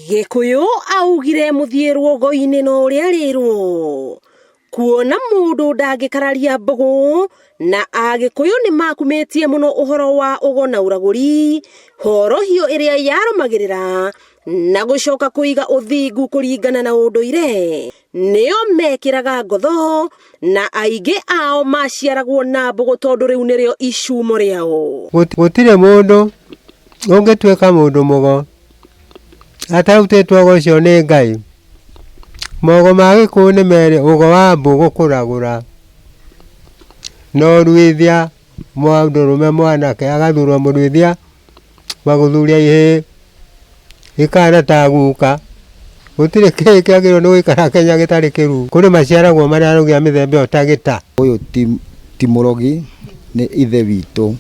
Gĩkũyũ augire mũthiĩ rũongo-inĩ no ũrĩa arĩrwo. Kuona mũndũ ndangĩkararia mbũgũ, na Agĩkũyũ nĩ makumĩtie mũno ũhoro wa ũgo na ũragũri, horohio ĩrĩa yarũmagĩrĩra na gũcoka kũiga ũthingu kũringana na ũndũire, nĩo mekĩraga ngotho, na aingĩ ao maciaragwo na mbũgũ tondũ rĩu nĩrĩo icumo rĩao. Gũtirĩ mũndũ ũngĩtuĩka mũndũ mũgo Atarutĩtwo ũgo ũcio nĩ Ngai. Mogo ma Gĩkũyũ nĩ merĩ, ũgo wa mbũgũ kũragũra, na ũruithia mũndũrũme mwanake agathurwo mũruithia wa gũthuria ihĩĩ ikahana ta guka. Gũtirĩ kĩhĩĩ kĩagĩrĩirwo nĩ gũikara Kenya gĩtarĩ kĩruu. Kũrĩ maciaragwo marĩ arogi a mĩthemba ĩyo ta gĩta. Ũyũ ti mũrogi, nĩ Ithe witũ.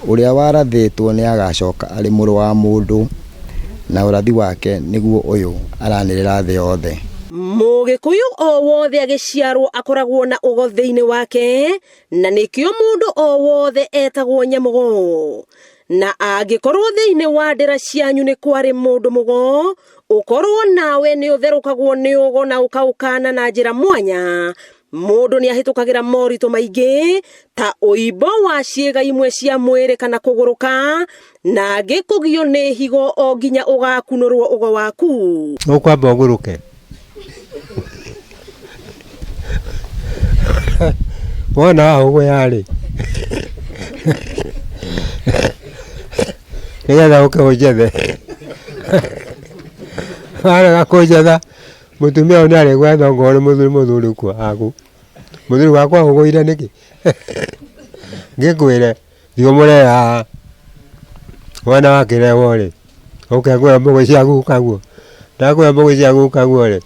Ũrĩa warathĩtwo nĩagacoka arĩ Mũrũ wa Mũndũ, na ũrathi wake nĩguo ũyũ aranĩrĩra thĩ yothe. Mũgĩkũyũ o wothe agĩciarwo akoragwo na ũgo thĩinĩ wake, na nĩkĩo mũndũ o wothe etagwo nyamũgo. Na angĩkorwo thĩinĩ wa ndĩra cianyu nĩ kwarĩ mũndũ mũgo, ũkorwo nawe nĩ ũtherũkagwo nĩ ũgo na ũkaũkana na njĩra mwanya, Mũndũ nĩ ahĩtũkagĩra moritũ maingĩ ta ũimbo wa ciĩga imwe cia mwĩrĩ kana kũgũrũka, na angĩ kũgio nĩ higo o nginya ũgakunũrwo ũgo waku. Ũkwamba ũgũrũke. Wona wahũgũya-rĩ, nĩgetha ũke ũnjethe. Warega kũnjetha, Mũtumia ũyũ nĩ arĩgwetha okorwo nĩ mũthuri mũthuri waku. Mũthuri wakwa ahũgũire nĩkĩ? Ngĩkwĩre thiĩ ũmũrehe haha. Wona wakĩrehwo rĩ, ũke ngũhe mbũgũ cia gukaguo. Ndakũhe mbũgũ cia gukaguo rĩ,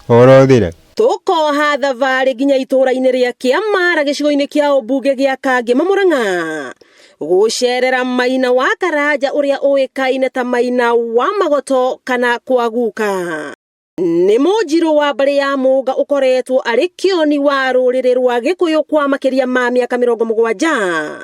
ũhoro ũthire. Tũkoha thabarĩ nginya itũũra-inĩ rĩa Kĩamara gĩcigo-inĩ kĩa ũmbunge gĩa Kangema Mũrang'a gũcerera Maina wa Karanja ũrĩa ũĩkaine ta Maina wa Magoto kana kwa guka. Nĩ mũnjirũ wa mbarĩ ya Mũnga ũkoretwo arĩ kĩoni wa rũrĩrĩ rwa Gĩkũyũ kwa makĩria ma mĩaka 70.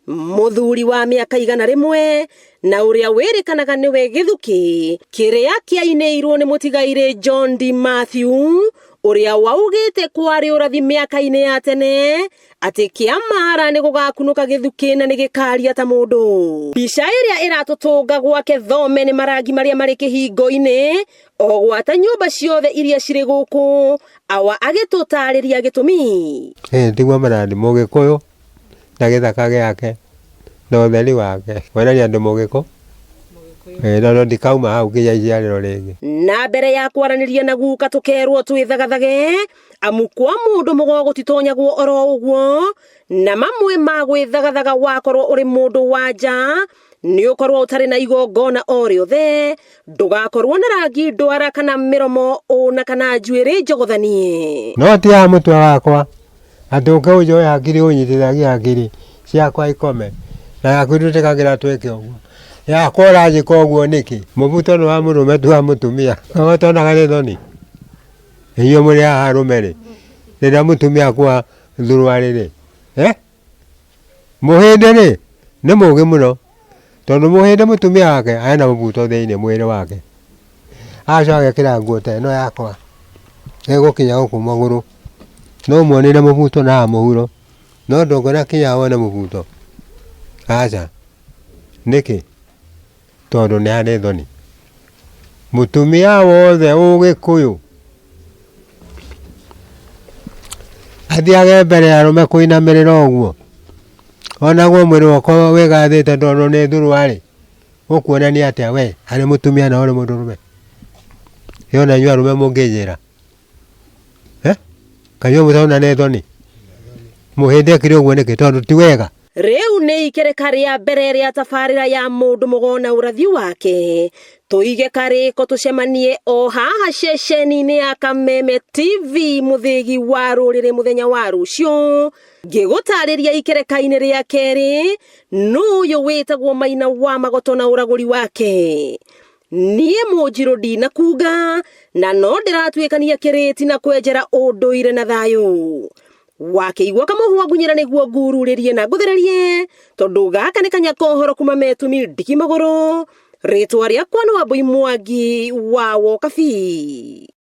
Mũthuri wa mĩaka 100 na ũrĩa wĩrĩkanaga nĩwe gĩthukĩ kĩrĩa kĩainĩirwo nĩ mũtigairĩ John D. Mathew ũrĩa waugĩte kwarĩ ũrathi mĩaka-inĩ ya tene atĩ kĩamara nĩ gũgakunũka gĩthukĩ na nĩ gĩkaria ta mũndũ. Mbica ĩrĩa ĩratũtũnga gwake thome nĩ marangi marĩa marĩ kĩhingo-inĩ o gwata nyũmba ciothe iria cirĩ gũkũ, awa agĩtũtarĩria gĩtũmi. Ĩĩ tiguo marandi mũgĩkũyũ na gĩthaka gĩake na ũtheri wake kuonania ndĩ mũgĩkũ Ĩĩ na ndikauma hau nginya iciarĩro rĩngĩ. Na mbere ya kwaranĩria na guka tũkerwo twĩthagathage amu kwa mũndũ mũgo gũtitonyagwo oro ũguo, na mamwe ma gwĩthagathaga wakorwo ũrĩ mũndũ wa nja nĩ ũkorwo ũtarĩ na igongona o rĩothe, ndũgakorwo na rangi ndwara kana mĩromo ũna kana njuĩrĩ njogothanie. No ti haha mũtwe wakwa atĩ ũke ũnjoe hakiri ũnyitithagie hakiri ciakwa ikome na yaku ndwĩtĩkagĩra twĩke ũguo. Yakwa ũranjĩka ũguo nĩkĩ? Mũbuto nĩ wa mũrũme ti wa mũtumia. Wewe ũtonaga nĩ thoni? Inyuĩ mũrĩ haha arũme-rĩ, rĩrĩa mũtumia akua thuruarĩ-rĩ, eh? Mũhĩndĩ-rĩ, nĩ mũgĩ mũno, tondũ mũhĩndĩ mũtumia wake ena mũbuto thĩiniĩ mwĩrĩ wake. Agacoka agekĩra nguo ta ĩno yakwa, ĩgũkinya gũkũ magũrũ. No ũmuonere mũbuto na haha mũhuro, no ndũngĩona kinya wone mũbuto, aca. Nĩkĩ? Tondũ nĩ arĩ thoni. Mũtumia wothe ũgĩkũyũ athiage mbere ya arũme kũinamĩrĩra ũguo, onagwo mwĩrĩ wakwa wĩgathĩte tondũ nĩ thuruarĩ, ũkuonania atĩa we harĩ mũtumia na ũrĩ mũndũrũme? Ĩ ona inyuĩ arũme mũngĩnjĩra? Eh? Kaĩ inyuĩ mũtarona nĩ thoni? Mũhĩndĩ ekire ũguo nĩkĩ? Tondũ ti wega. Rĩu nĩ ikereka rĩa mbere rĩa tabarĩra ya mũndũ mũgo na ũrathi wake. Tũige karĩko tũcemanie o haha ceceni-inĩ ya Kameme TV mũthĩgi wa rũrĩrĩ mũthenya wa rũciũ. Ngĩgũtarĩria ikereka-inĩ rĩa kerĩ nũ ũyũ wĩtagwo Maina wa Magoto na ũragũri wake. Niĩ mũnjirũ ndinakunga na no ndĩratuĩkania kĩrĩti na kwenjera ũndũire na thayũ. Wakĩigua kamũhwa ngunyĩra nĩguo ngururĩrie na ngũthererie tondũ gaka nĩ kanya kohoro kuma metumi ndigi magũrũ. Rĩtwa rĩakwa nĩ Wambui Mwangi wa Wokabi.